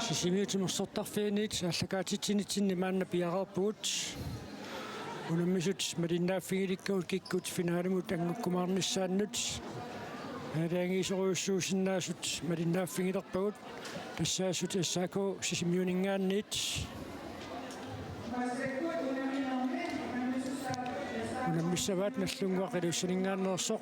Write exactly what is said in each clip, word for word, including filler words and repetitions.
Sisimiut timersortarfianit aallakaatitsinitsinni maanna piareerpugut. Unammisut malinnaaffigilikkavut kikkut finalimut anngukkumaarnissaannut. Aalajangiisorujussuusinnaasut malinnaaffigilerpagut. Tassaasut S A K Sisimiuninngaanniit. Unammissavaat Nagdlunguaq Ilulissaninngaanneersoq.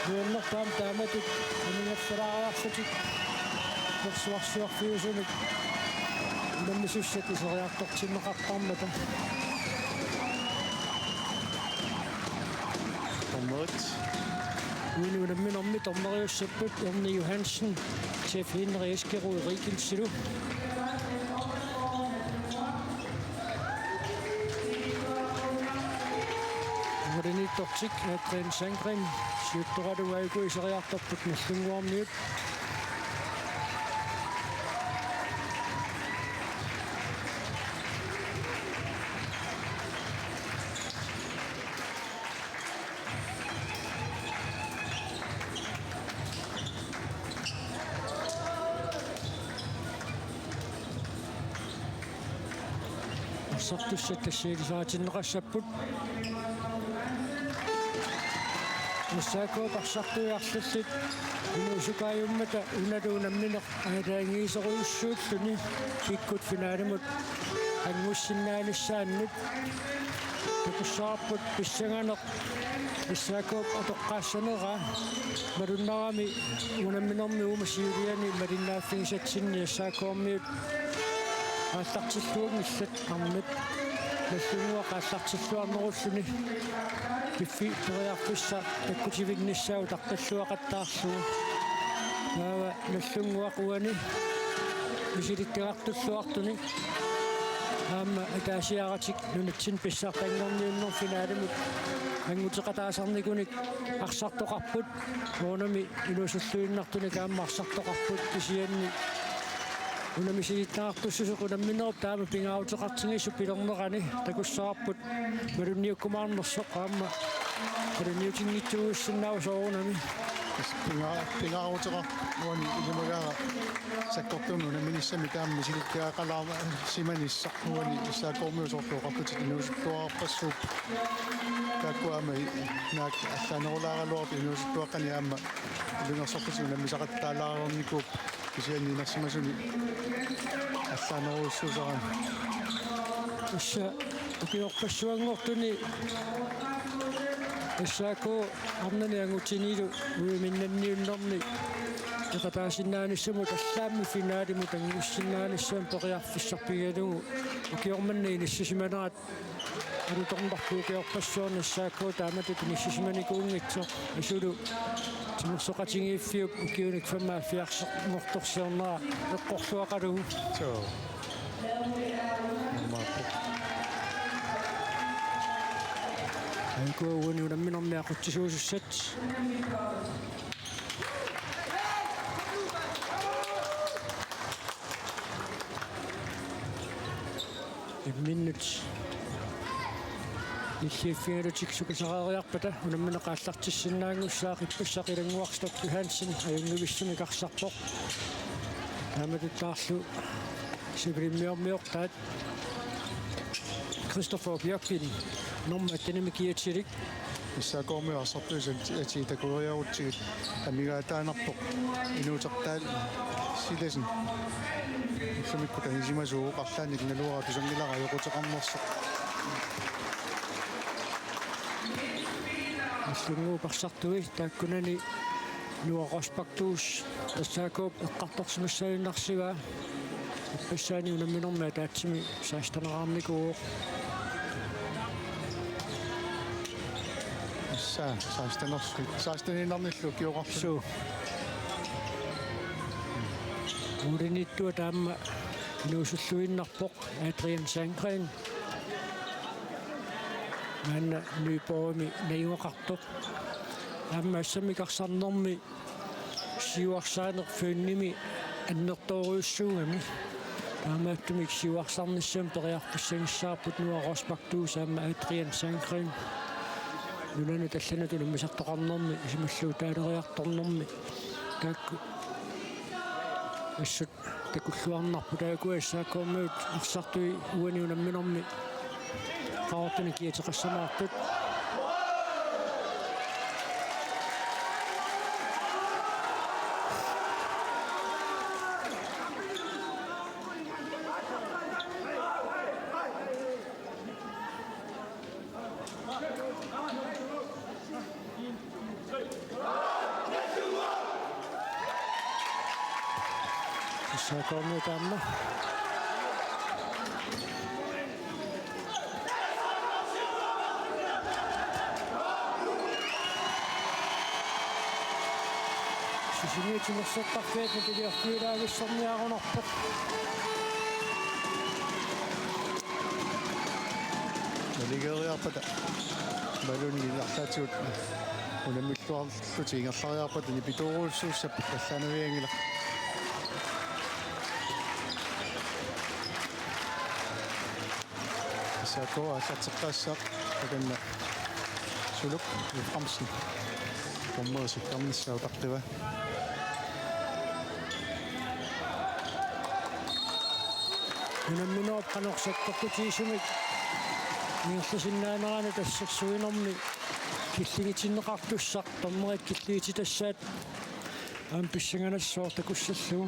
Nuannerpaam taamatut aningassalaariarlutik persuarsuarfiusumik unammisussat iseriartortinneqartarmata. Dommerit. Uani unamminermi dommeriussapput Erni Johansen, Jeff Henry Eskeru Rikkelsilu. Nuanniittortik Adrian Sandgren, siuttoralugu aajuku iseriartorput Nagdlunguarmiut. Arsartussat tassaagisaartinneqassapput. S A K arsartui arlallit inuusukaajummata unalu unammineq aalajangiisorujussaalulluni kikkut finalimut angussinnaanissaannut. Takussavarput pissanganeq S A K-p atoqqaassaneraa malunnarami unamminermi uuma siuliani malinnaaffigisatsinni S A K-miut aallartilluanngillat arnat. Nagdlunguaq aallartilluarnerulluni piffissaq periarfissaq takkutivinnissaa utaqqilluaqattaarlugu. Taava Nagdlunguaq uani misilittagaqartulluartunik aamma ataasiaratik nunatsinni pissartanngorniunneq finalimut anguteqataasarnikunik arsartoqarput. Soorunami inuusulluinnartunik aamma arsartoqarput, kisianni una misilittagaqartussuseq unamminerup taama pingaaruteqartigisoq pilernerani takussavarput malunniukkumaarnersoq aamma malunniutinngitsuusinnaavoq soorunami. Pinga-, pingaaruteqarpoq uani ilimagaara sakkortuumik unamminissamik taama misilittagaqalaarsimanissaq uani S A K-miut soorlu oqartutit inuusuttuararpassuupput. Taakku aamma i-, naak allaanerulaaraluartut inuusuttuaqqani aamma ilungersorlutik unammisaqattaalaareernikuupput kisianni inersimasuni allaanerujussuusarami. Tassa ukiorpassuanngortuni S A K arnani angutinilu uiminnanniunnermi peqataasinnaanissamut allaammi finalimut angussinnaanissamut periarfissarpigalugu ukiormanna inissisimanerat alutornarpoq ukiorpassuarni S A K taamatut inissisimanikuunngitsoq asulu timersoqatigiiffiup ukiunik femoghalvfjerdsinngortorsiornera eqqorluaqalugu. Suu. Maappoq. Aajuku uani unamminermi aqutsisuusussat. Imminnut nilliiffigalutik sukisareeriarpata unammineq aallartissinnaanngussaaq ippassaq Ilanguaq Stock Johansen ajunngivissumik arsarpoq. Taamatuttaarlu sivilimmiormiortaat Christopher Bjørkin nummer attenimik kiatsilik. S A K-mi arsartuisat atii takoriarutsigit amigaataanarpoq Inuutertaal Silasen. Ullumikkut anisimasuuvoq arlaannik naluara tusanngilara ajoquteqarnersoq. Nagdlunguup arsartui taakkunani Noah Rosbach Duus S A K-p eqqartorsimassagunarsivoq. Ippassaani unamminermi ataatsimi seksteneqarnikuuvoq. Issa sekstenersuit, seksteniinnarnillu ukioqarluni. Suu. Uuliniittua taama inuusulluinnarpoq Adrian Sandgren. Maanna Nyborgimi najugaqartoq. Aamma assammik arsarnermi siuarsaaneq Fynnimi annertoorujussuugami. Taamaattumik siuarsarnissamut periarfissagissavarput Noah Rosbach Duus aamma Adrian Sandgreen. Nunanut allanut unammisartoqarnermi isumalluutaaleriartornermi taakku assut takulluarnarput, taakku S A K-miut arsartui uani unamminermi qaqortunik kiateqassamaartut. S A K-miut taanna. Sisimiut timersortarfiat nikiliorfiulaavissarniarunarpoq. Naligeeriarpata imaluunniit arlaatigut unammilluarlutik ingerlariarpata nipitoorujussuussapput, tallaanavianngilaq. S A K aallarteqqaassaaq takanna Suluk Efraimsen. Dommerip sakkornissaa utaqqiva. Unamminerup qanoq sakkortutigisumik ingerlasinnaaneranut assersuinermi killigitinneqartussaq, dommerit killigitassaat aamma pissanganassaaq takussallugu.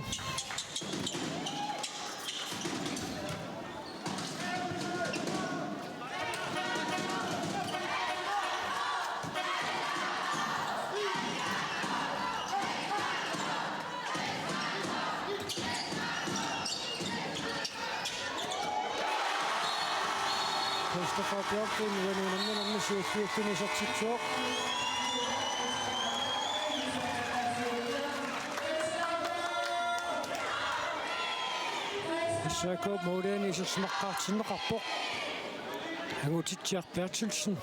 Christoffer Bjørklund, uani unamminermi siulliulluni isertitsivoq. S A K-p måliani isersimaqqaartinneqarpoq Angutitsiaq Berthelsen.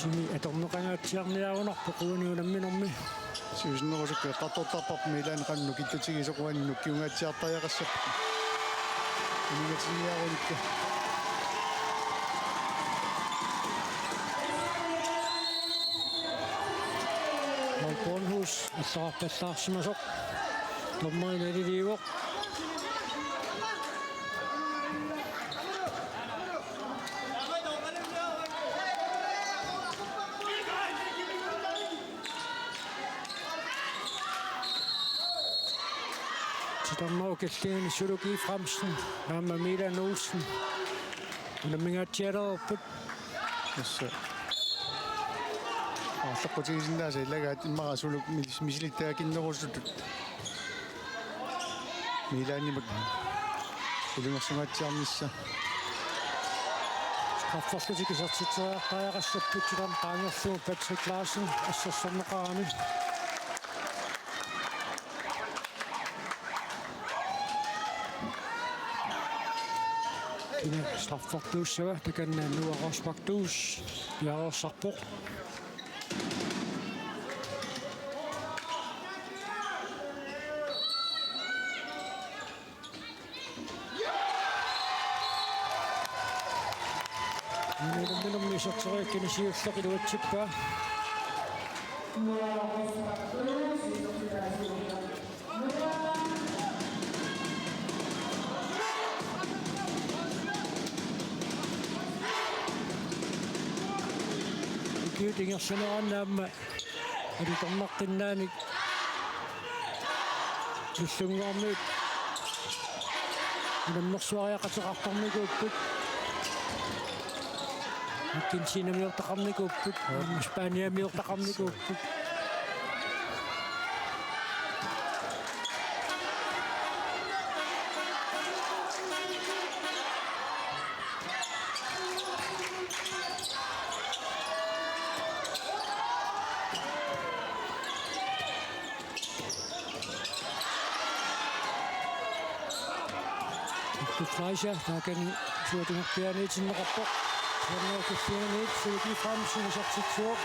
Sumi atorneqangaatsiarniarunarpoq uani unamminermi. Siusinnerusukkut eqqartortarparput Milaanip qanoq nukittutigisoq uani nukkiungaatsiartariaqassapput. Uninngatinniarunikkit. Paul Bornhus, allagarpallaarsimasoq. Dommeri naliliivoq. Titarnerup killingani Suluk Efraimsen aamma Milan Olsen unammingaatsialereerput. Tassa aarleqqutigisinnaasat ilagaat immaqa Suluk mis-, misilittagakinnerusutut. Milaanimut ilungersungaatsiarnissaq. Strafferlutik isertitseriartariaqassapput, titarneq qaangerlugu Patrick Larsen assersorneqarani. Kina straffertuussava, takanna Noah Rosbach Duus piareersarpoq. Unamminermi iserteriakkani siulleq iluatsippaa. Ukiut ingerlaneranni aamma alitornaqqinnaanik Illunngormiut unammersuariaqateqartarnikuupput. Argentinamiortaqarnikuupput. Spaniamiortaqarnikuupput. Fleischer, taakani suatungerpiaaniitinneqarpoq. Siornarkussianiit Sulik Efraimsen isertitsivoq.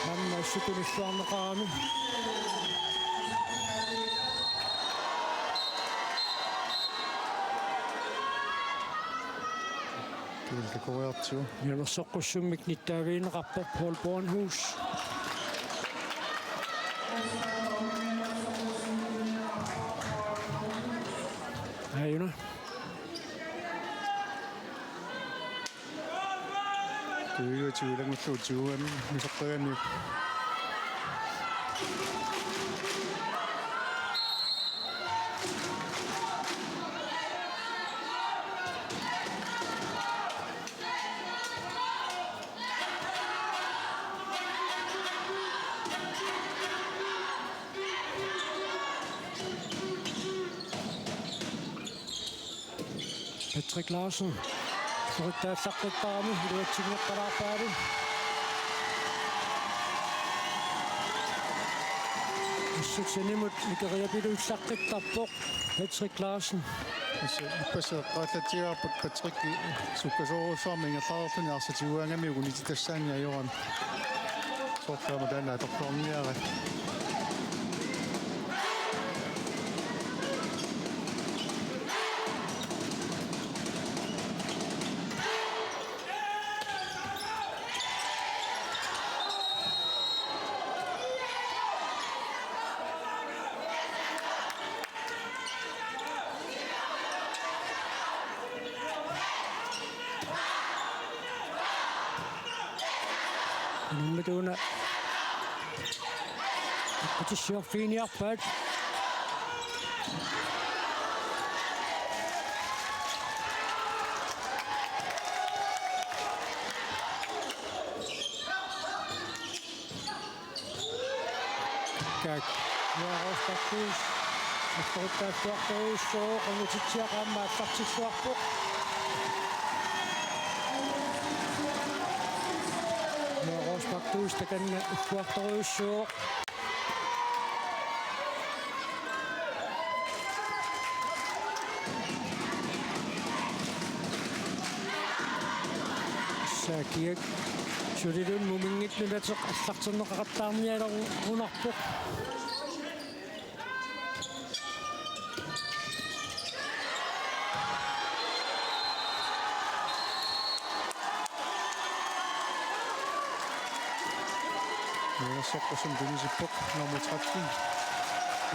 Aamma assut tunilluarneqarami. Kiilta koriartigu. Mianersoqqussummik nittaavigineqarpoq Paul Bornhus. Aajuna. Tuiuatigu ilanngullugu tigugamik misoqqaganiuk. Patrick Larsen. Suuttaallaqqittarami iluatsinneqqalaarpaalu. Assut sanimut ikeriapiluullaqqittarpoq Patrick Larsen. Tassa ippassaq eqqaallatsigaarput Patrick sukkasoorujussuarmik ingerlareerluni arsaq tigugaangamiuk unititassaani ajorami. Soorlu aamma taanna atorluarniarai. Unammittuuna. Aqqutissiorfiginiarpaat. Kak. Nueruuspartuus. Attaruttaassuartorujussuuvoq, angutitsiaq aamma aallartilluarpoq. Nueruuspartuus takanna ulluartorujussuuvoq. Saakiak suliluunniit muminngit nunateq allarterneqaqattaarnialerunarpoq. Mianersoqqussummik tunisippoq nummer tretten.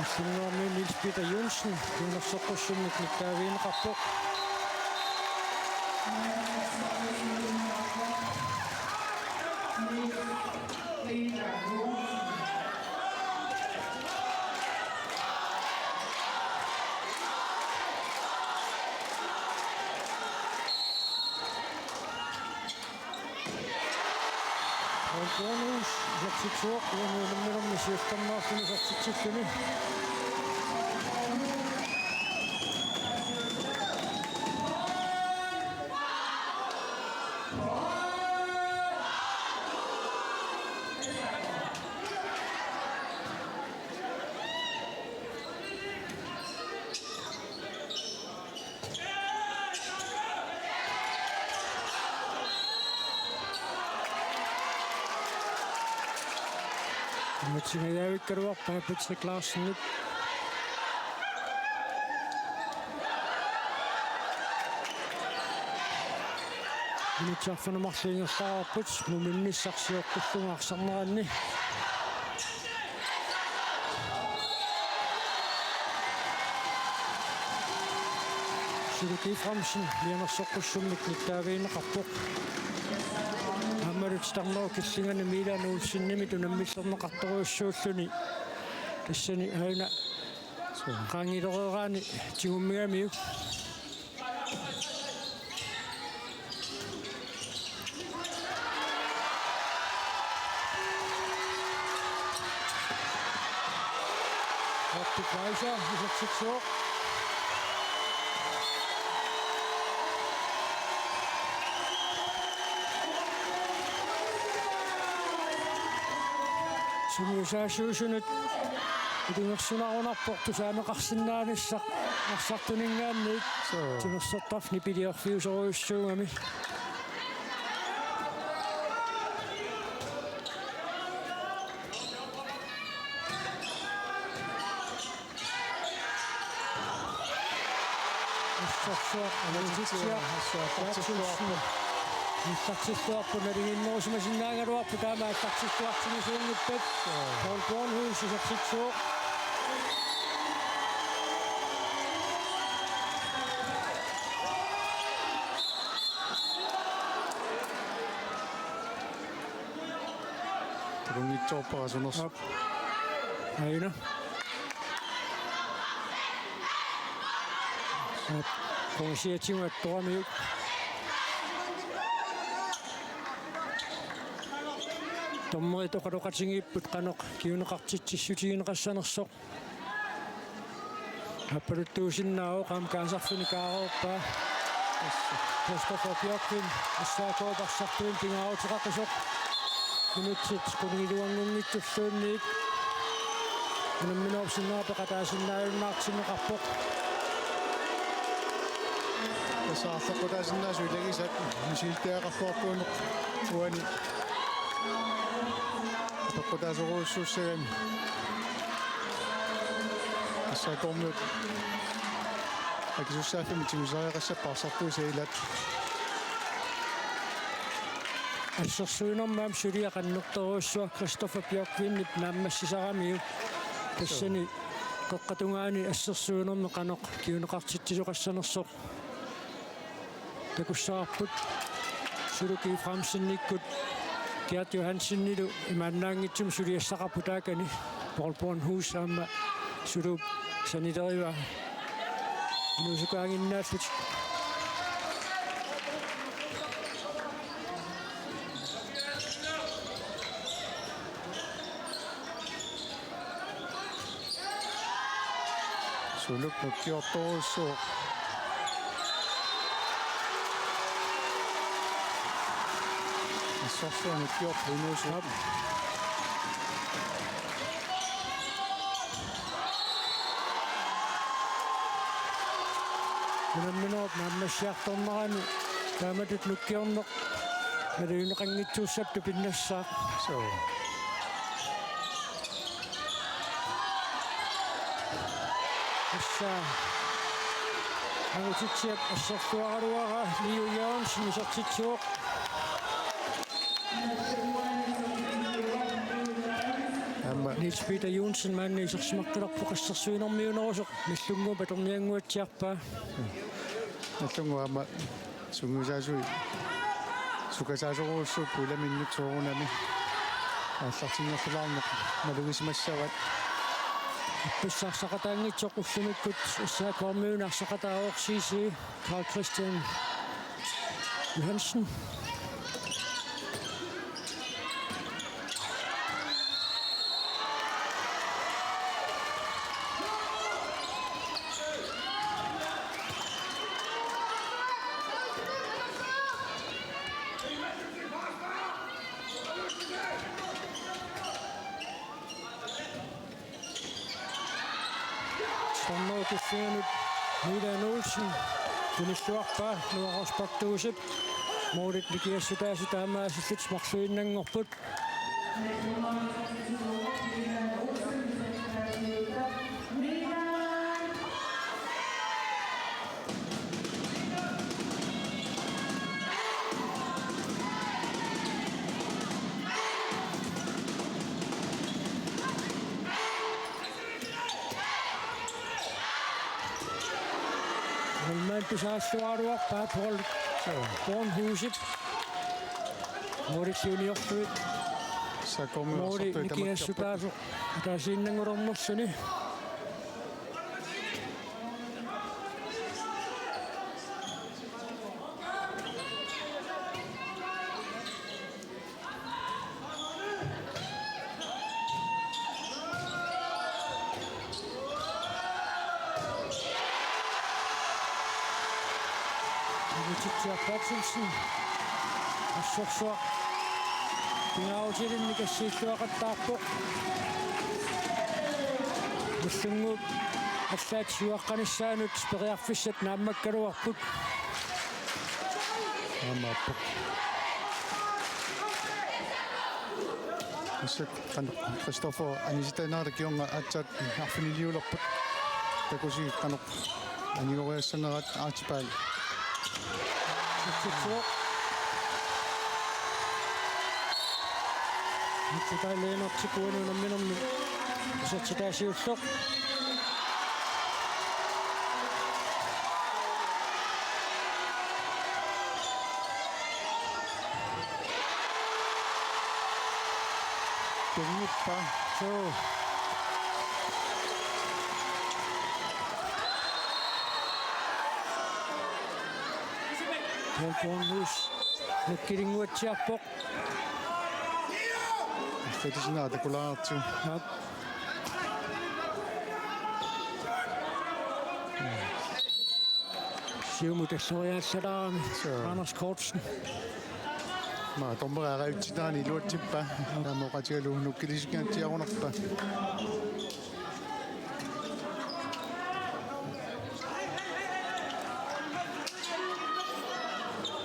Ullunnguami Niels Peter Johnsen mianersoqqussummik nittaavigineqarpoq. Paul Bornhus isertitsivoq, uani unamminermi siullernaarluni isertitsilluni. Iluatsingajavikkaluarpaa Patrick Larsenip. Minutsit arfineq-marluk ingerlareerput, muminnissaq sioqqullugu arsarneranni. Sulik Efraimsen mianersoqqussummik nittaavigineqarpoq. Aammalu titarnerup killingani Milan Olsenimit unammillerneqartorujussuulluni. Tassani aajuna qaangilereeraani tigummigamiuk. Patrick Fleischer isertitsivoq. Sungiusaasuusunut Timersunarunarpoq tusaaneqarsinnaanissaq arsartuninngaanniit. Suu. Timersortarfik nipiliorfiusorujussuugami. Assorsuaq, Anitsitsiaq, Assorsuaq, Berthelsen. Aallartilluarpoq, nalinginnerusimasinnaagaluarpoq, taama aallartilluartumisuunngippat. Joo. Paul Bornhus isertitsivoq. Takunngitsoorpara Sunersuaq. Aap. Aina. Aap. Qungasiatigut attoramiuk. Dommerit oqaloqatigiipput qanoq kinguneqartitsissutigineqassanersoq. Aappaluttuusinnaavoq, aamma kaasarfinik aareerpaa. Christoffer Bjørkvin, S A K-p arsartuinnaq pingaaruteqaqisoq. Minutsit qulingiluanngunngitsulluunniit. Unamminerup sinnera peqataasinnaajunnaartinneqarpoq. Tassa aarleqqutaasinnaasoq ilagisat misilittiaqarluartuuneq uani. Peqqutaasorujussuussagami. Tassa akormiut akisussaaffimmi tigusariaqassappat arsartuisa ilaat. Assersuinermi aamma suliaq annertoorujussuaq Christoffer Bjørkvinip naammassisaramiuk. Tassani qeqqata tungaani assersuinermi qanoq kinguneqartitsisoqassanersoq takussavarput. Sulu G. Franzenikkut Gert Johansenilu imaannaanngitsumik suliassaqarput taakani. Paul Bornhus aamma suluup sanilerivaa. Inuusukaaginnaallutik. Suluk nukkiortorujussuuvoq. Assorsuaq nukkiorpoq inuusuup. Aap. Unamminerup naammassiartornerani taamatut nukkiorneq naluneqanngitsuussappat tupinnassaaq. Suu. Tassa Angutitsiap assersuaraluaraa Liu Jørgensen isertitsivoq. Aamma Niels Peter Johnsen maanna isersimaqqilerpoq assersuinermiunerusoq, Nagdlunguup atorniannguatsiarpaa. Nagdlunguup aamma sungiusaasui sukasaasorujussuupput ulaminnut soorunami aallartinngortulaarneq malugisimassavat. Ippassaq arsaqataanngitsoq ullumikkut S A K-kormiunik arsaqataavoq C C Carl Christian Johansen. Siorna kiffianut Milan Olsen tunilluarpaa, Nuarospaq Tuusip. Målit nikiassutaasut taamaasillutik marluinnanngorput. Målmand tusaalluaraluarpaa Paul Bornhusip. Målillu uniorlugit. S A K-kormiut måli arsartui nikiassutaasoq ataasiinnanngulernerluni. Angutitsiaq Berthelsen. Assorsuaq pingaarutilinnik assiilluaqattaarpoq. Nillunnguup allaat siuaqqanissaanut periarfissat naammakkaluarput. Aammaappoq. Tassa qanoq Christoffer anisitaanerata kingorna aatsaat arfiniliulerput. Takusigit qanoq anigoriassanerat. Archibald. Archibald Lennert tikuani unamminermi. Isertitaa siulleq. Tunngippa. Suu. Paul Kornhus. Nakkilinnguatsiarpoq. Fetisinnaa takulaartu. Aap. Siumut alloriaallalaarami. Suu. Anders Kortsen. Maa, dommeri arajutsitaani iluatsippa. Taama oqaatigalugu nukkilisukkiarunarpa.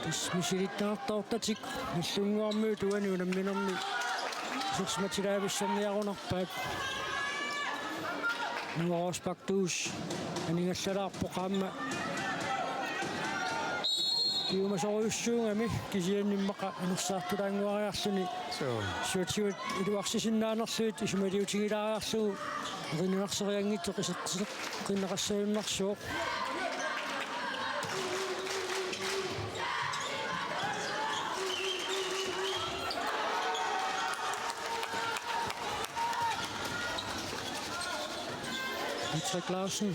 Tassa misilittagartoortatik Nillunnguarmiut uani unamminermi isersimatilaavissarniarunarpaat. Nuup Rosbach Duus aningallalaarpoq aamma. Piumasorujussuugami kisianni immaqa anersaartulaannguariarluni. Suu. Suatsigut iluarsisinnaanerlugit isumaliutigilaariarlugu erinarsereanngitsoq isertitseqqinneqassagunarsuuq. Patrick Clausen.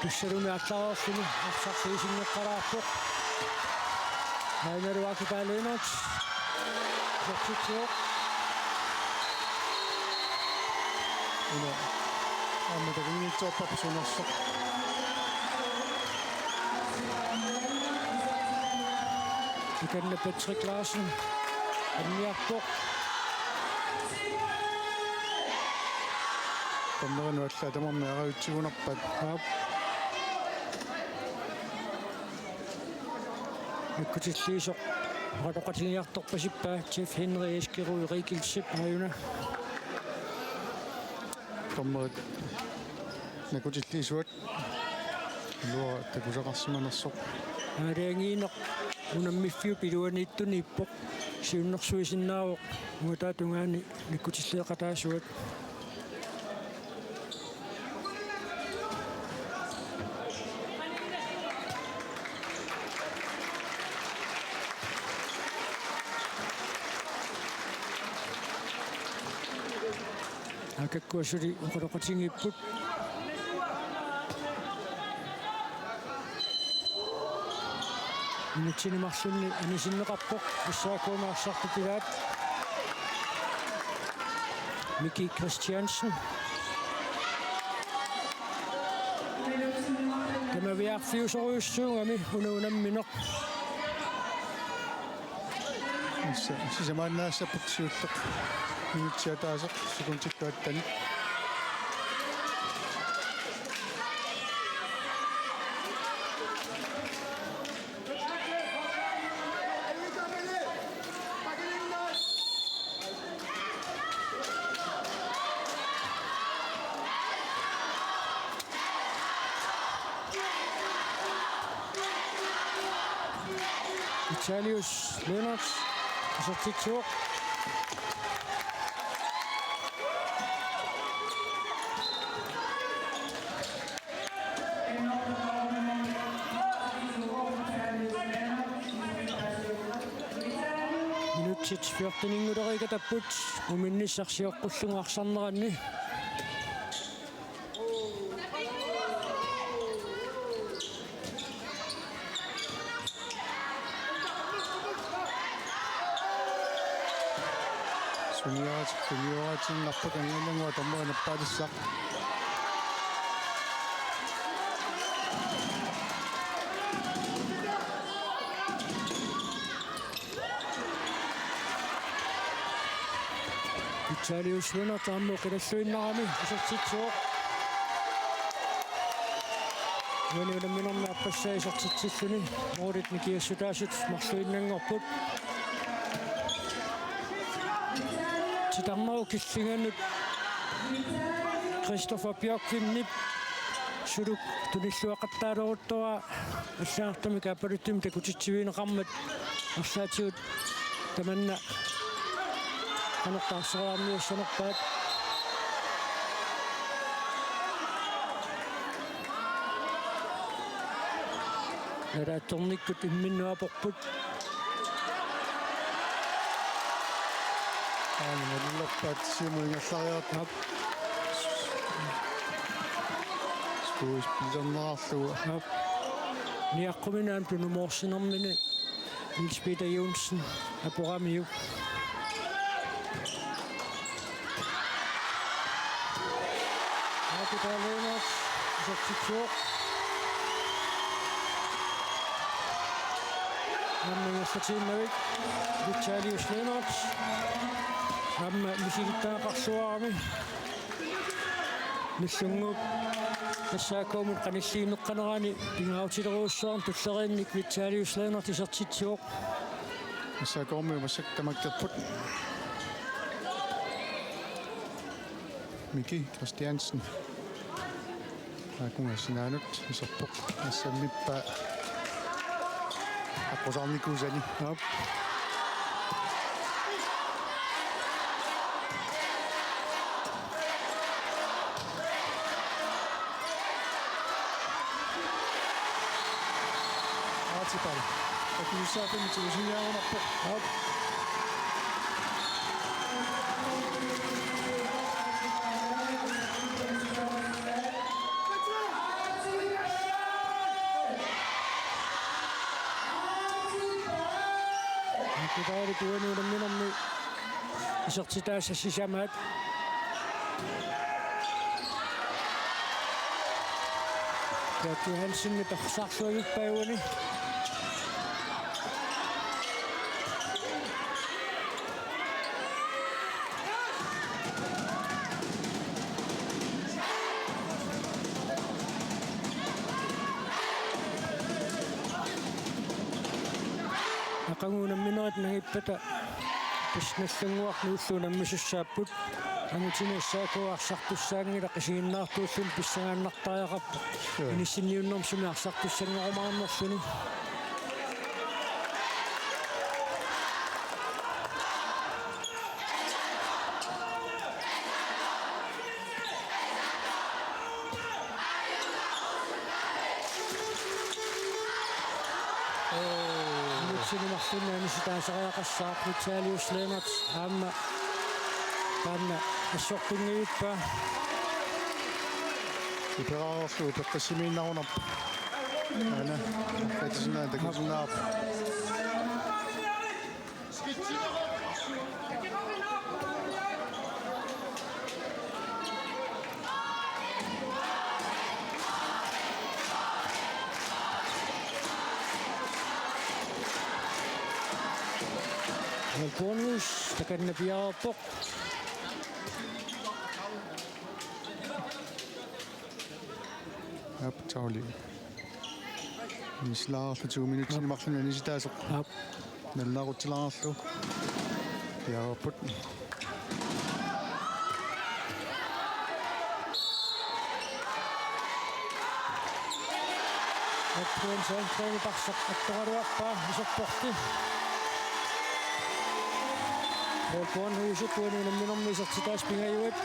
Pissalumi aallareersuni arsaq isinneqqalaarpoq. Ainaruaki Palinot. Isertitsivoq. Una. Aamma takunnitsoorpassuunersoq. Ikanna Patrick Larsen. Anniarpoq. Dommerinut allaat tamarmik arajutsigunarpaat. Aap. Nakkutilliisoq oqaloqatigiartorpasippaa Jeff Henry Eskerud Rikkeldsip aajuna. Dommerit nakkutilliisuat. Iluara takusaqarsimanersoq. Aalajangiineq unammiffiup iluaniittuniippoq. Siunnersuisinnaavoq uunga tungaani nakkutilleeqataasuat. Aakakkua suli oqaloqatigiipput. Minutsini marlunni anisinneqarpoq S A K-mi arsartut ilaat. Miki Christiansen. Tamaviaarfiusorujussuugami una unammineq. Sis-, sisamaannaassappat siulleq. Minutsit ataaseq sekundit atten. Italius Lennert, isertitsivoq. Minutsit fjorteninngulereerikatapput, uminnissaq sioqqullugu arsarneranni. Suniaat, suniaatiinnarput anginerngua dommeri nappaatissaq. Vitalius Lennert aamma oqilluinnarami isertitsivoq. Uani unamminermi aappassaa isertitsilluni målit nikiassutaasut marluinnanngorput. Titarnerup killinganut Christoffer Bjørkvindip suluk tunilluaqattaaleruttoq allagartamik aappaluttumik takutitsivigineqarmat arlaatigut tamanna qanoq taarserorniassanerpaat. Nalaatsornikkut imminnut aporput. Aana nallerpaat siumut ingerlariartap. Skuuspillernerarlugu. Aap. Niaqquminaam tunumoorsinermini Niels Peter Johnsen aporamiuk. Aapitaaleena isertitsivoq. Aamma ingerlatiinnavik Vitalius Lennert. Aamma misigittagaqarluarami. Nagdlunguup S A K-mut qanilliineqqanerani pingaarutilerujussuarnik tulleriinnik Vitalius Lennert isertitsivoq. S A K-mi massakkut tamakkerput. Miki Christiansen. Aakunga sinaanut iserpoq. Assammippaa. Aqqusaarnikuusani. Aap. Aatipal. Akuussaafimmi tigusinniarunarpoq. Aap. Aatipal uani unamminermi isertitaasa sisamaat. Gert Johansen taqqasaarluarpaa uani. Aqagu unamminerit nangippata tassa Nagdlunguaq Nuullu unammisussaapput. Angutini S A K arsartussaanngilaq, isiginnaartuulluni pissangaannartariaqarpoq. Joo. Inissinniunnermi sumi arsartussanngorumaarnerluni. Minutsini marlunni anisitaasariaqassaaq Vitalius Lennert aamma taanna assortunngivippaa. Iperarorlu peqqissimiinnarunarpoq. Aana, peqqissinnaa takusinnaavarput. Paul Bornhus, takanna piareerpoq. Aap, Tauli. Anissilaarlugu to minutsini marlunni anisitaasoq. Aap. Nalunaarutsilaarlugu. Piareerput. Attuan Sandgreni tarsaq attoraluarpaa iserporti. Paul Bornhusip uani unamminermi isertitaasa pingajuat.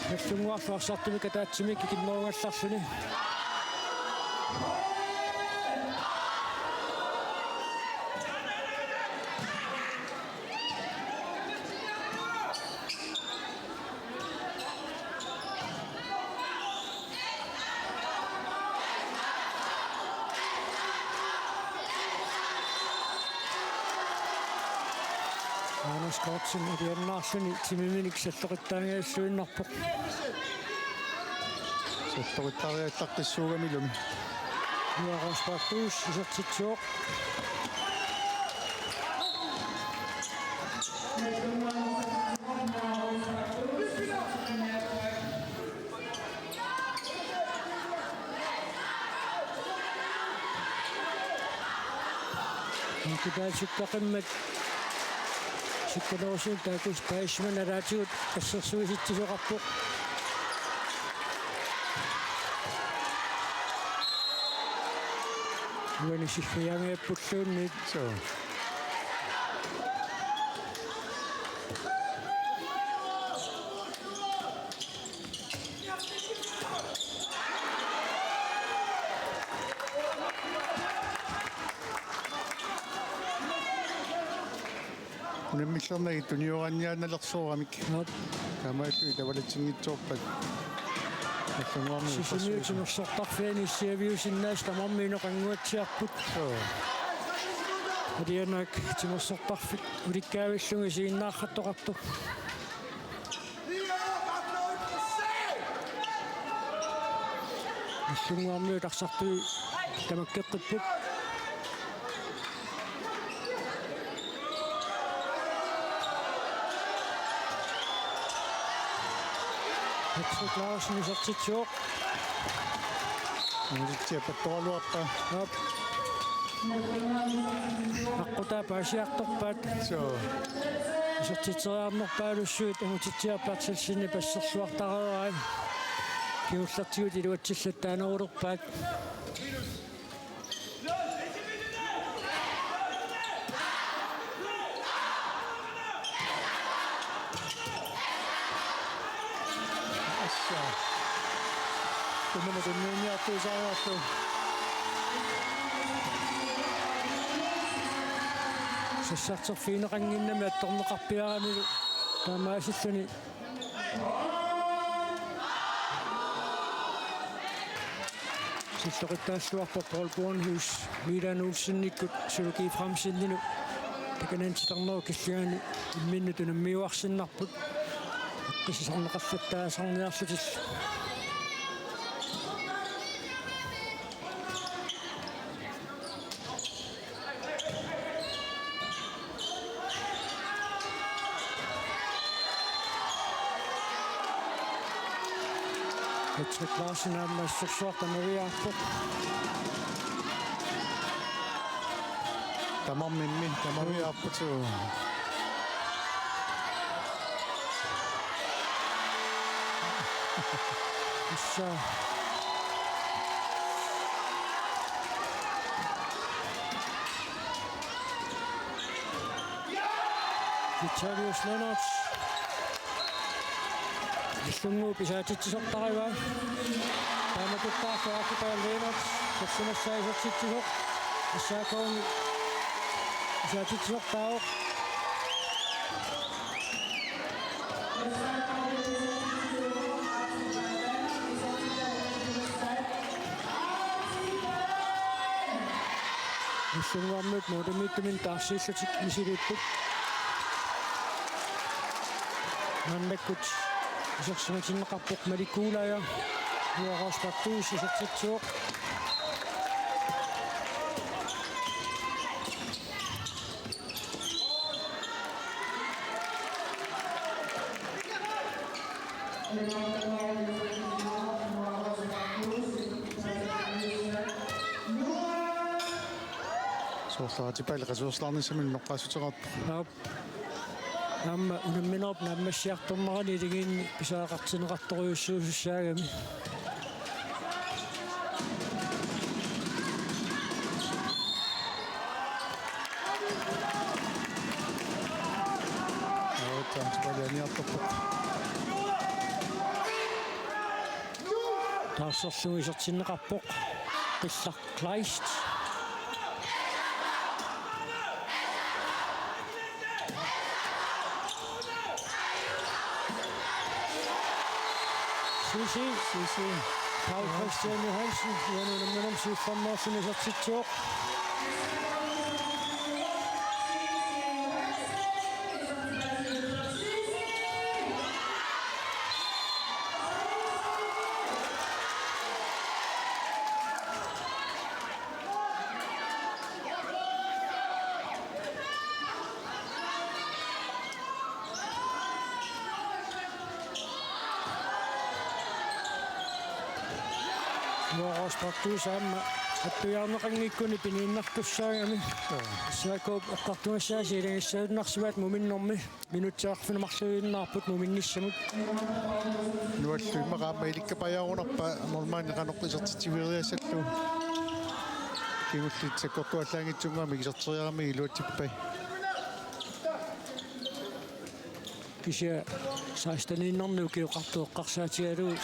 Nagdlunguarlu arsartumik ataatsimik ikinnerugallarluni. Anders Kortsen alianaarluni timiminik salloqittaanngilluinnarpoq. Salloqittariallaqqissuugamilumi. Nuaroos Baktus isertitsivoq. Paassukkaqimmat sukkanerusumik taakku taassumanik ataatigut assersuisitsisoqarpoq. Uani siggujaangajappulluunniit. Suu. Unammillernagit tunioraanniaannalersooramik. Aap. Taamaattumik tavalatsinngitsoorpat. Nallunnguarmiut Sisimiut timersortarfiani issiaviusinnaasut tamarmik inoqannguatsiarput. Suu. Alianaak timersortarfik ulikkaavillugit isiginnaartartoqartoq. Nallunnguarmiut arsartui tamakkeqqipput. Patrick Larsen isertitsivoq. Angutitsiapattoraluarpa. Aap. Aqqutaa paasiartorpaat. Suu. Isertitseriarnerpaalussuit Angutitsiaq Berthelsenip asserluartareerai. Kingullertigut iluatsillattaanerulerpaat. Assa. Tunuma tunniunniartuusaariarlu. Sassarterfigineqannginnami attorneqarpiaramilu taamaasilluni. Silluqittaalluarpoq Paul Bornhus, Milan Olsenikkut, Sulu Efraimseninut, takanani titarnerup killingani imminnut unammiuarsinnarput, aqqusinerneqarlattaasarniarlutillu. Patrick Larsen aamma assersuartanaviaarpoq. Tamarmimmi, tamaviaarput. Issa. Vitalius Lennert. Nallunnguup isaatitsisortarivaa. Taamatuttaarlu Archibald Lennert. Tassumassaa isertitsisoq. S A K-mi isaatitsisortaavoq. Nallunnguarmiut målimiittumik taarsiillutik misiliipput. Maannakkut isersimatinneqarpoq Malik Kuulaaja. Uaroos Partuus isertitsivoq. Soorlu Archibald qasuersaarnissamut innuttaassuteqarpoq. Aap. Aamma unamminerup naammassiartornerani iligiinni pisariaqartinneqartorujussuusussaagami. Aap, Archibald aniartorpoq. Taarserlugu isertinneqarpoq. Qillaq Kleist. Sisi. Sisi. Paul Christian Johansen, uani unamminermi siullermeerluni isertitsivoq. Uaroos Partuus aamma attujaarneqanngikkuni piniinnartussaagami. Saakup eqqartugassaasi ilagissagunarsivaat muminnermi. Minutsit arfineq-marluinnarput muminnissamut. Nuallu immaqa aamma ilikkapajaarunerpa normaalini qanoq isertitsivigeriassallugu. Kingulliit sakkortuallaanngitsunnguamik iserteriaramigit iluatsippai. Kisianni seksteniinnarni ukioqartoq eqqarsaatigalugu.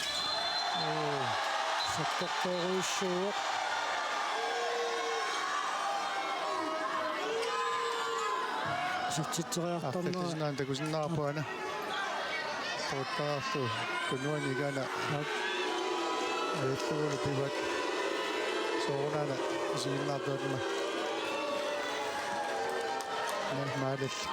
Sakkortoorujussuuvoq. Isertitseriartornera. Arfineq-marlunnik takusinnaavarput aana. Puuttarlugu Kunuani igaana. Aap. Ajullugu pivaat. Soorunami isiginnaartuarma. Naa, maalillutik.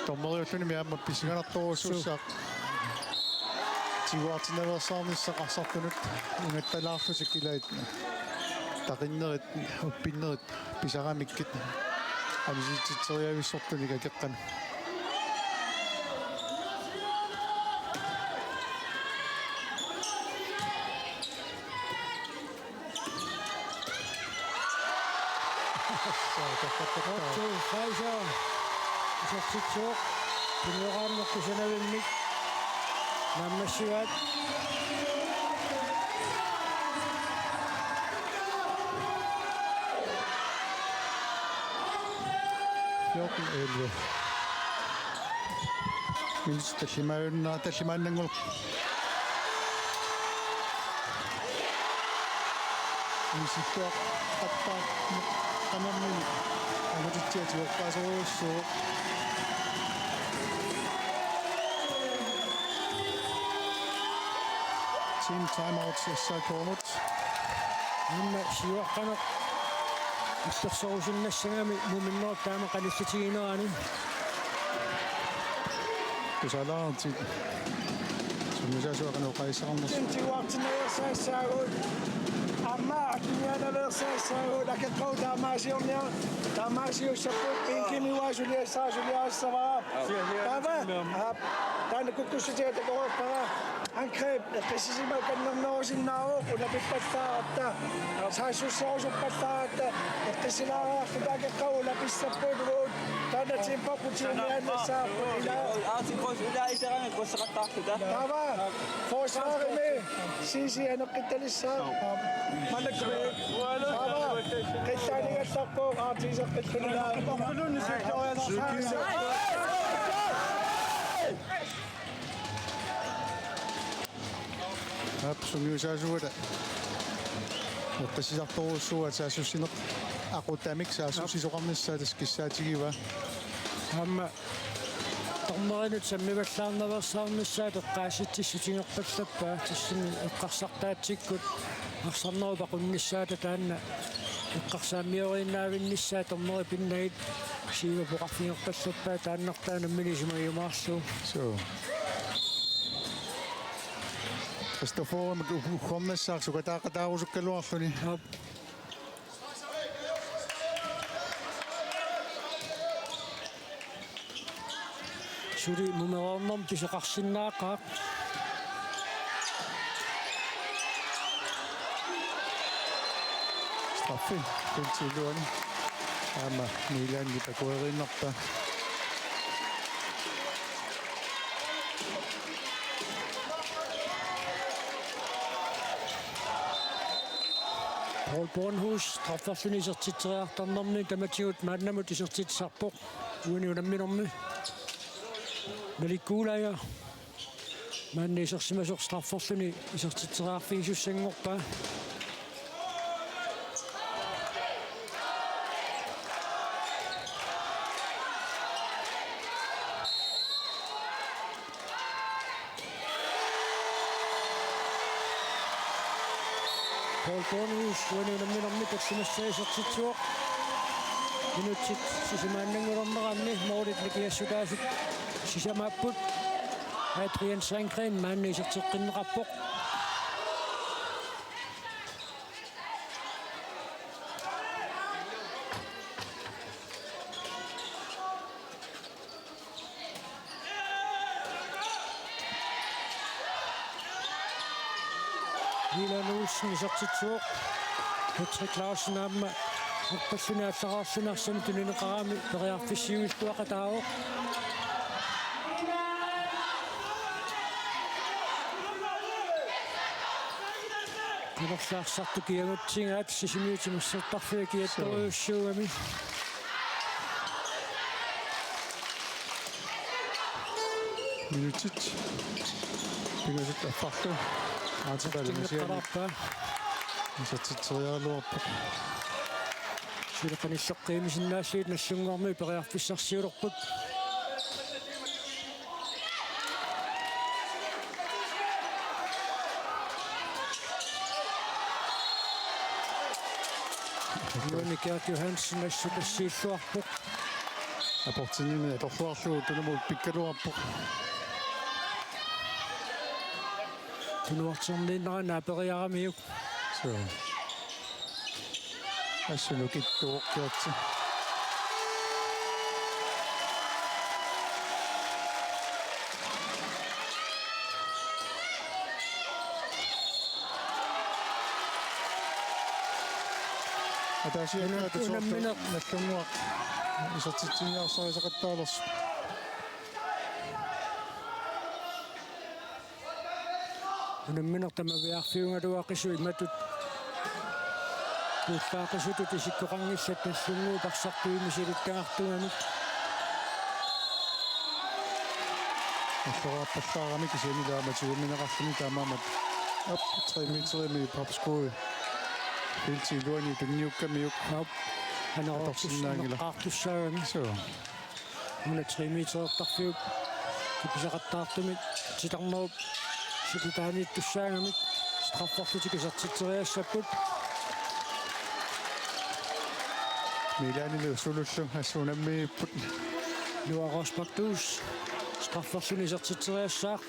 Dommeriulluni aamma pissanganartorujussuussaaq. Tiguartinnaveersaarnissaq arsartunut ingattalaarlutik ilaat. Taqinnerit, uppinnerit, pisaramikkit. Anisitsitseriavissortunik akeqqamik. Otto Kaiser. Isertitsivoq. Pinioraannertu sanavimmik. Naammassivaat. Fjorten elleve. Minutsit tallimaanna-, tallimaannanngorlugit. Misissuaqattaarneq qanermini angutitsiaq tiguaqqaasorujussuuvoq. Team timeout S A K-mut. Aamma siuaqqaneq illersorusunnassagami muminnerup taama qanillitiginerani. Tusalaartit. Sungiusaasuat qanoq oqaasissaqarnersoq. Tiguartinnaveersaassaagut. Aamma akiniaanaveersaassaagut. Akeqqagut taamaasiorniar-, taamaasiussapput. Inkimi uanga suliassaa suliassavara. Taava. Aap. Taanna kukkussutiga takoreerpara. Angreb, eqqissisimakannernerusinnaavoq, ulapippallaaratta. Saassusserusuppallaaratta. Eqqissilaariarluta akeqqagut ulapissapput uagut. Taanna timperput tiumiaannassaarput ilaa. Aati kos ulaa iserami kosseqattaarluta. Taava, forsvarimi, C C aneqqittalissaaq. Mannakkumi. Taava, qillaanigallarpoq, aartiiseqqilluni. Aap, sungiusaasuata. Eqqissisartorujussuuaat saassussineq aqutamik saassussisoqarnissaa tassa kissaatigivaa. Aamma dommerinut sammivallaarnaveersaarnissaat eqqaasitsissutigerpallappaa tassami eqqarsartaatsikkut arsarnerup aqunnissaata taanna eqqarsaammioriinnaavinnissaa dommerit pinnagit siiva poqarfigerpallappaa taannartaa nammineq isumagiumaarlugu. Suu. Kristoforimik u-, uggornassaaq sukataaqataarusukkaluarluni. Aap. Suli mumereernermut pisoqarsinnaaqaaq. Straffe, feltip iluani. Aamma Milanip akueriinnarpaa. Paul Bornhus, strafferluni isertitseriartornermi tamatigut maannamut isertitsisarpoq. Uani unamminermi. Malik Guldager. Maanna isersimasoq strafferluni isertitseriarfigisussanngorpaa. Paul Bornhus uani unamminermi tallimassaa isertitsivoq. Minutsit sisamanngornerani målit nikingassutaasut sisamaapput. Adrian Sandgreen maanna iserteqqinneqarpoq. Milan Olsen isertitsivoq. Patrick Clausen aamma arpalluni allaraarluni arsami tunineqarami periarfissiuilluaqataavoq. Qinerlaarsartut kiagutsigaat Sisimiut timersortarfiat kiattorujussuugami. Minutsit pingasut affarlu. Aatipalunisiani. Isertitseriaraluarpoq. Suli qanilleqqiinnarsinnaallugit Nagdlunguarmiut periarfissarsiulerput. Juuni Gert Johansen assut assiilluarpoq. Aportinnini atorluarlugu tunumut pikkaluarpoq. Tunuarterniinnera naaperiaramiuk. Suu. Assut nukittuuvoq Gerti. Ataasiakkaat unammineq. Nagdlunguaq isertitsiniarsarisaqattaalersoq. Unammineq tamaviaarfiugaluaqisoq imatut puullaaqisutut isikkoqanngillat Nagdlunguup arsartuumik siluttagartugamik. Allorarpallaarami kisianni ilaama tigumineqarluni taamaammat. Op, tre meterimi papskui. Feltip iluani tunniukkamiuk. Op. Atorsinnaanngilaq. Qaartussaagami. Suu. Una tre meterertarfiup kipisaqattaartumik titarnerup siputaaniittussaagamik strafferlutik isertitseriassapput. Milanilu sulullu assut unammiipput. Noah Rosbach Duus strafferluni isertitseriassaaq.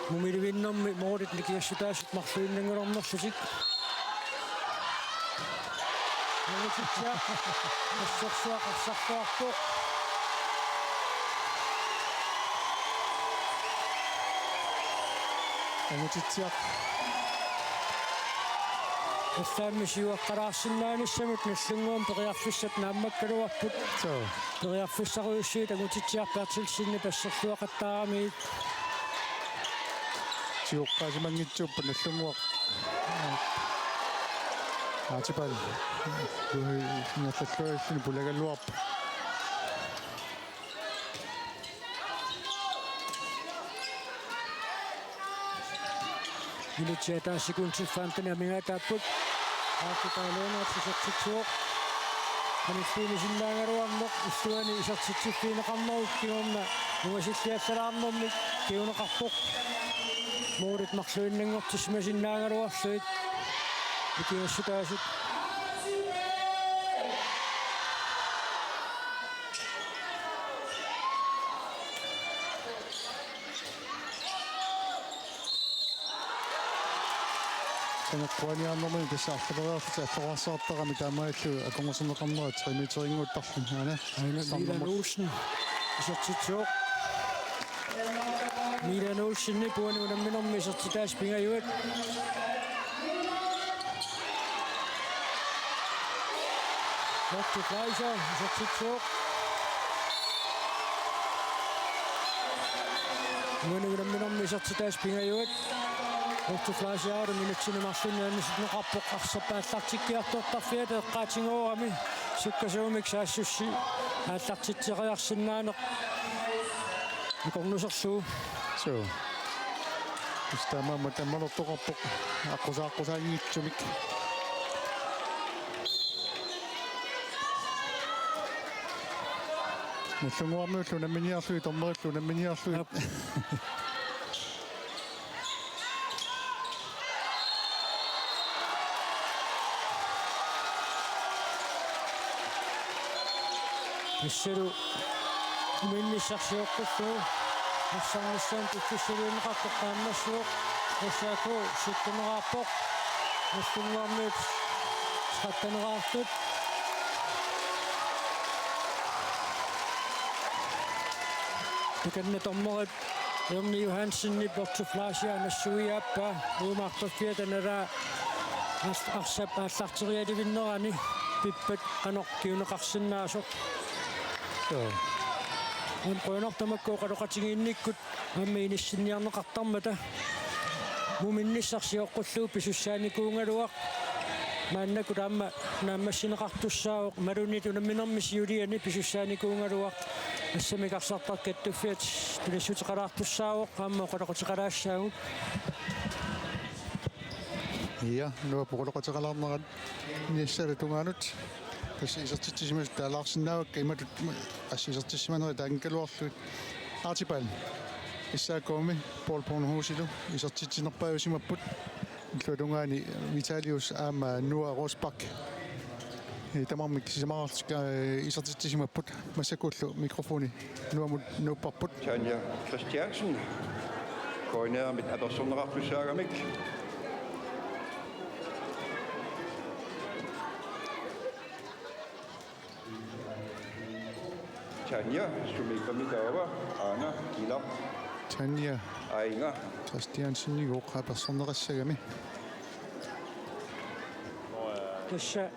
Mumilivinnermi målit nikingassutaasut marluinnanngulernerlutik. Angutitsiaq assorsuaq arsarluarpoq. Angutitsiaq. Allaammi siuaqqalaarsinnaanissamut Nagdlunguami periarfissat naammakkaluarput. Suu. Periarfissarujussuit Angutitsiaq Berthelsenip asserluaqattaaramiuk. Sioqqaasimanngitsuupput Nagdlunguaq. Aatipal. Ingerlalluarluni pulagaluarpoq. Minutsit ataaseq sekundit femten amigaataapput. Aappi Paaloona isertitsivoq. Qanilliinisinnaagaluarneq illuani isertitsiffigineqarnerup kingorna ungasilliallalaarnermik kinguneqarpoq. Målit marluinnanngortissimasinnaagaluarlugit. Nikingassutaasut. Taneqquaniarnermi tassa arlaleriarlutik alloraarsaartarami taamaalillutik akornuserneqarnerat tre meterinnguuttarluni. Aana. Aana Milan Olsen isertitsivoq. Milan Olsenip uani unamminermi isertitaasut pingajuat. Otto Fleischer isertitsivoq. Uani unamminermi isertitaasut pingajuat. Otto Fleischer minutsini marlunni anisinneqarpoq arsap aallartikkiartortarfiata eqqaatigooramik sukkasuumik saassussi aallartitseriarsinnaaneq akornuserlugu. Suu. Tassa taamaammat ammalortoqarpoq aqqusaaqqusaanngitsumik. Nagdlunguarmiullu unamminiarlugit, dommerillu unamminiarlugit. Aap. Tassalu uminnissarsioqqullugu arsarnissamut piffissaliunneqartoq taamaassivoq. S A K sytteneraarpoq. Nagdlunguarmiut tretteneraartut. Takanna dommerit Erni Johansenip Otto Fleischer nassuiaappaa, uuma arpaffiata nalaa ars-, arsap aallarterialivinnerani pippat qanoq kinguneqarsinnaasoq. Joo. Aamma qujanartumik oqaloqatigiinnikkut aamma inissinniarneqartarmata. Muminnissaq sioqqullugu pisussaanikuugaluaq. Maannakkut aamma naammassineqartussaavoq, imaluunniit unamminermi siuliani pisussaanikuugaluaq. Assammik arsartartut kattuffiat tunissuteqalaartussaavoq, aamma oqaloqateqalaassaagut. Ja, Nuup oqaloqateqalaarnerat inissaalu tungaanut. Tassa isertitsisimasut taalaarsinnaavakka imatut, assut isertitsisimanerit taakkuugaluarlugit. Archibald, S A K-mi Paul Bornhusilu isertitsinerpaajusimapput. Illuatungaani Vitalius aamma Noah Rosbach. Ee, tamarmik sisamaraarlutik, ee, isertitsisimapput. Massakkullu mikrofoni Nuumut nuupparput. Tanja Christiansen, K N R-imit apersorneqartussaagamik. Tanja, sumiippami taava, aana, ilaq. Tanja. Aajuna. Christiansen, Nuup apersorneqassagami. Tassa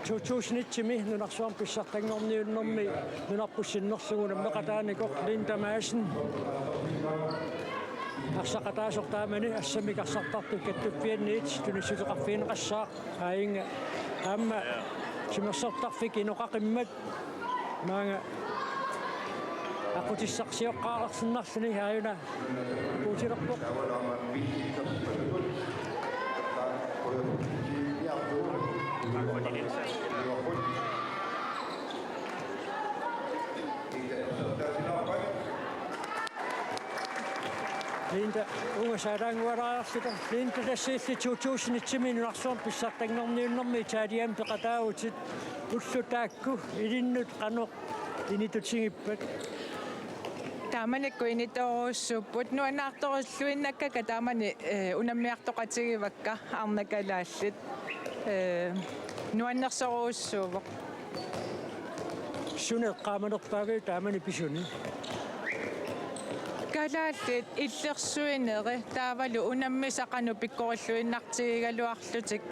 to tusind et-imi nunarsuarmi pissartanngorniunnermi nunarput sinnerlugu unammeqataanikoq Linda Madsen. Arsaqataasoq taamani assammik arsartartut kattuffianniit tunissuteqarfigineqassaaq. Aajuna aamma timersortarfik inoqaqimmat maanga aqqutissarsioqqaarsinnarluni aajuna puutilerpoq. Linda, uunga saalaanngualaarluta. Linda, tassa illit to tusind et-imi nunarsuarmi pissartanngorniunnermi Italiami peqataavutit. Ullut taakku ilinnut qanoq inittutigippat? Taamanikkut inittorujussuupput. Nuannaartorilluinnakkakka taamani, eh, unammiartoqatigivakka, arnat kalaallit. Eh, nuannersorujussuuvoq. Suna eqqaamanerpaaviuk taamani pisuni? Kalaallit illersuineri taavalu unammisaqarnut pikkorilluinnartigigaluarlutik,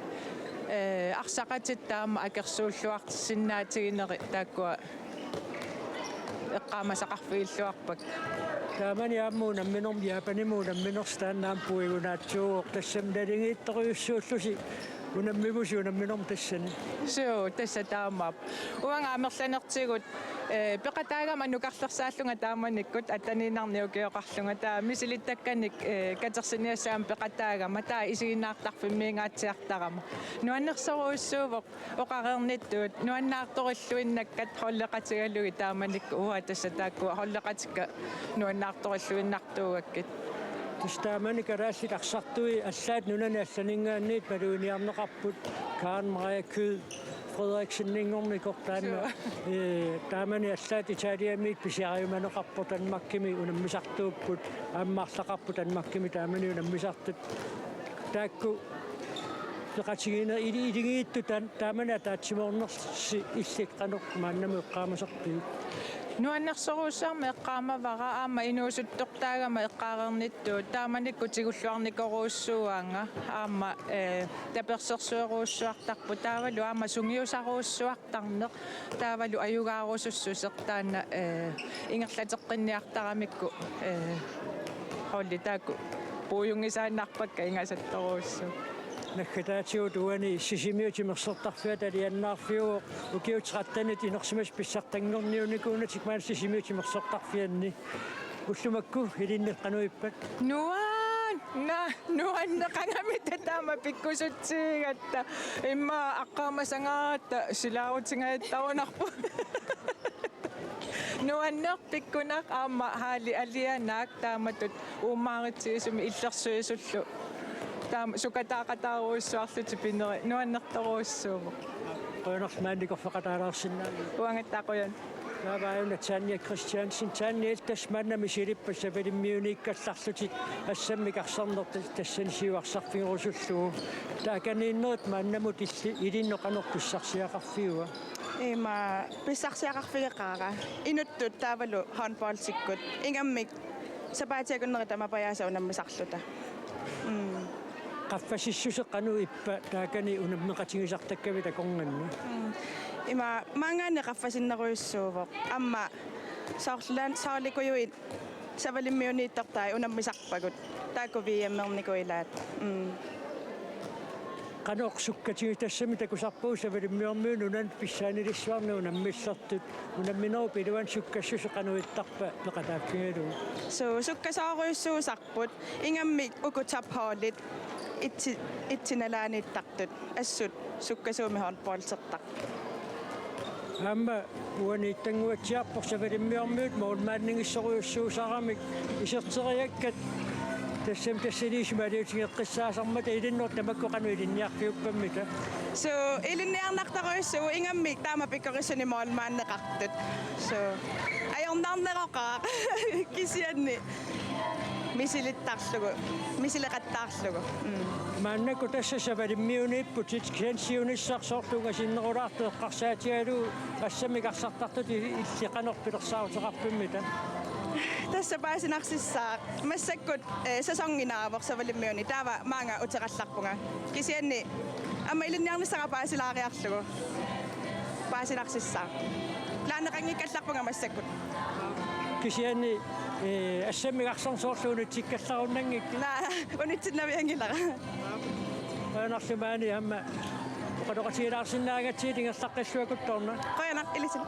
eh, arsaqatit taama akersuulluarsinnaatigineri taakkua eqqaamasaqarfigilluarpakka. Taamani aamma unamminermi Japanimi unamminersi taanna aamma puigunaatsuuvoq, tassami naligiittorujussuullusi unammivusi unamminermi tassani. Suu, tassa taamaappoq. Uanga amerlanertigut, eh, peqataagama nukarlersaallunga taamanikkut atteniinnarnik ukioqarlunga, taava misilittakkanik, eh, katersiniassagamik peqataagama, taava isiginnaartarfimmiingaatsiartarama. Nuannersorujussuuvoq oqareernittut, nuannaartorilluinnakkat holdeqatigalugit taamanikkut, uanga tassa taakkua holdeqatikka nuannaartorilluinnartuugakkit. Tassa taamani kalaallit arsartui allaat nunani allaninngaanniit maluginiarneqarput, Karen Maria Kyed Frederikseninngornikoq taanna. Suu. Ee, taamani allaat Italiamiit pisiariumaneqarpoq Danmarkimi unammisartuupput, aamma arlaqarput Danmarkimi taamani unammisartut. Taakku peqatigiinneq ili-, iligiittut taan-, taamani ataatsimoornersi illit qanoq maannamut eqqaamasarpiuk? Nuannersorujussuarmik eqqaamavara aamma inuusuttortaagama eqqaareernittut taamanikkut tigulluarnikorujussuuaanga aamma, eh, tapersersorujussuartarpoq taavalu aamma sungiusarujussuartarneq taavalu ajugaarusussuseq taanna, eh, ingerlateqqinniartaramikku, eh, holdi taakku puiunngisaannarpakka ingasattorujussuupput. Naggataatigut uani Sisimiut timersortarfiata alianaarfiuvoq, ukiut tretten-it inersimasut pissartanngorniunnikuunatik maani Sisimiut timersortarfianni. Ullut makku ilinnut qanoq ippat? Nuan-, na-, nuanneqangamita taama pikkusutsigigatta. Immaqa aqqaamasangaatta silaarutigaattarunarpoq. Nuanneq pikkunaq aamma halli alianaak taamatut uummaaritsigisumik illersuisullu. Taama sukataaqataarujussuarlutik pinerit nuannertorujussuuvoq. Qujanarlu maani nikorfeqataalaarsinnaavutit. Uangattaaq qujan. Taava aajuna Tanja Christiansen. Tanja, illit tassa maannami misilippat sapalimmiuniikkallarlutit assammik arsarneq tas-, tassani siuarsarfigerusullugu. Taakaniinnerit maannamut illi-, ilinnut qanoq pissarsiaqarfiua? Ima pissarsiaqarfigeqaara. Inuttut taavalu håndboldikkut. Ingammik sapaatip akunneri tamapajaasa unammisarluta. Mm. Qaffasissuseq qanoq ippa taakani unammeqatigisartakkavit akornanni? Mm. Ima maanngaanniit qaffasinnerujussuuvoq. Aamma soorlulan soorlikujuit Savalimmiuniittortai unammisarpagut. Taakku V M-ernikuugaat. Mm. Qanoq sukkatigisassami takusarpagut Savalimmiormiut nunanut pissaanilissuarnik unammisartut, unamminerup iluani sukkassuseq qanoq ittarpa peqataaffigalugu? Suu, sukkasoorujussuusarput, ingammik uku topholdit itsi-, itsinalaaniittartut, assut sukkasuumik håndboldertarput. Aamma uani ittannguatsiarpoq Savalimmiormiut målmandinngissorujussuusaramik iserteriakkat, tassami tassaniissumaaliutigeqqissaasarmata, ilinnut tamakku qanoq ilinniarfiuppammita? Suu, ilinniarnartorujussuuvoq, ingammik taama pikkorissunik målmandeqartut. Suu, ajornarneroqaaq kisianni misilittarlugu, misileqattaarlugu. Mm. Maannakkut tassa Savalimmiuniipputit, kisianni siunissaq soorlu ungasinnerulaartoq eqqarsaatigalugu assammik arsartartut i-, illit qanoq pilersaaruteqarpimmita? Tassa paasinarsissaaq. Massakkut, eh, sæsoni naavoq Savalimmiuni. Taava maanga uterallarpunga. Kisianni aamma ilinniarnissara paasilaariarlugu. Paasinarsissaaq. Laaneqanngikkallarpunga massakkut. Kisianni, eh, assammik arsarneq soorlu unitsikkallarunanngikkiga? Naa, unitsinnavianngilara. Qujanarlu maani aamma oqaloqatigilaarsinnaagatsigu ingerlaqqilluakkuttoorna. Qujanaq, ilissilu.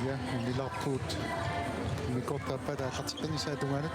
Ja, innilaarpugut. Immikkoortup aappaa aallarteqqinnissaa tungaanut.